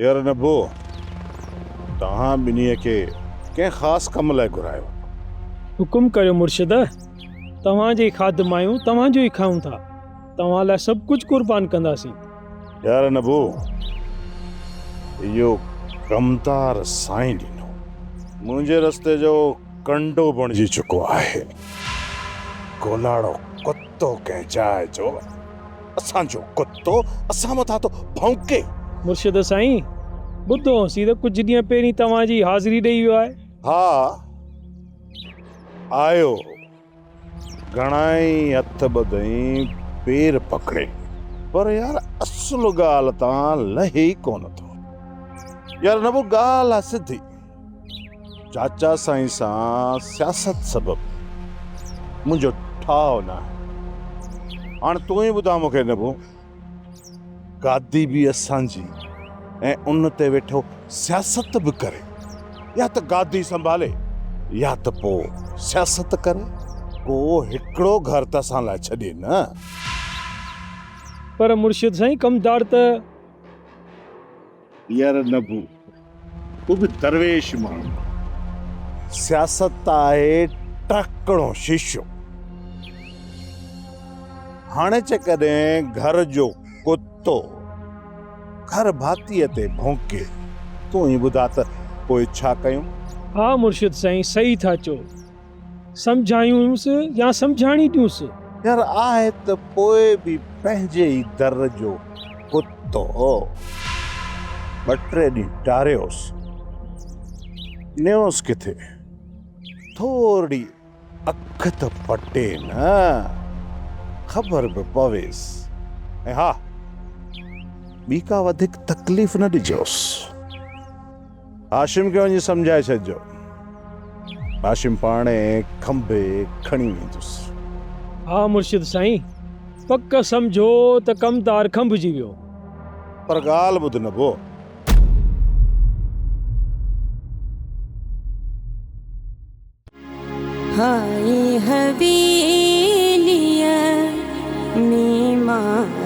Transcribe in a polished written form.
يار نبو، توهان ٻنهي کي ڪنهن خاص ڪم لاء گهرايو. حڪم ڪريو مرشد، توهان جي ئي خادم آهيون، توهان جو ئي کائون ٿا، توهان لاء سڀ ڪجهه قربان ڪنداسين. يار نبو، اهو ڪمدار سائين ڏنو منهنجي رستي جو ڪنڊو بڻجي چڪو آهي. گولاڙو ڪتو ڪنهن جاء جو اسان جو ڪتو اسان مٿان ٿو ڀونڪي. مرشد سائين، ٻڌو هوسين ته ڪجهه ڏينهن پهرين توهان جي حاضري ڏئي ويو آهي. ها، آيو هو. گهڻائي هٿ ٻڌئين، پير پڪڙي، پر يار اصل ڳالهه تان لهي ئي ڪونه ٿو. يار نبو ڳالهه آ سڌي. چاچا سائين سان سياست سبب منهنجو ٺاهه ناهي. هاڻ تون ئي ٻڌاء مون کي نبو، گادي به اسان جي ۽ ان تي ويٺو سياست به ڪري. يا ته گادي سنڀالي يا ته پوء سياست ڪري. ڪو هڪڙو گهر ته اسان لاء ڇڏي نه. پر مرشد سائين ڪمدار ته. يار نبو تون به درويش ماڻهو آهين. سياست ته آهي ٽرڪڻو شيشو. هاڻي جيڪڏهن گهر جو ڪتو گهر ڀاتيء تي ڀونڪي، تون ئي ٻڌاء ته پوء ڇا ڪيون؟ ها مرشد سائين صحيح ٿا چئو. سمجهايونس يا سمجهاڻي ڏيونس. يار آهي ته پوء به پنهنجي ئي در جو ڪتو. ٻه ٽي ڏينهن ٽاريوس، نيوس ڪٿي؟ ٿورڙي اک ته پٽي نه، خبر به پويس. ۽ ها، ٻي ڪا وڌيڪ تڪليف نه ڏجوس. هاشم کي وڃي سمجهائي ڇڏجو. هاشم پاڻهي کنڀي کڻي ويندس. ها مرشد سائين، پڪ سمجهو ته ڪمدار کنڀجي ويو. پر ڳالهه ٻڌ نبو. هائي حويليء ۾ مان.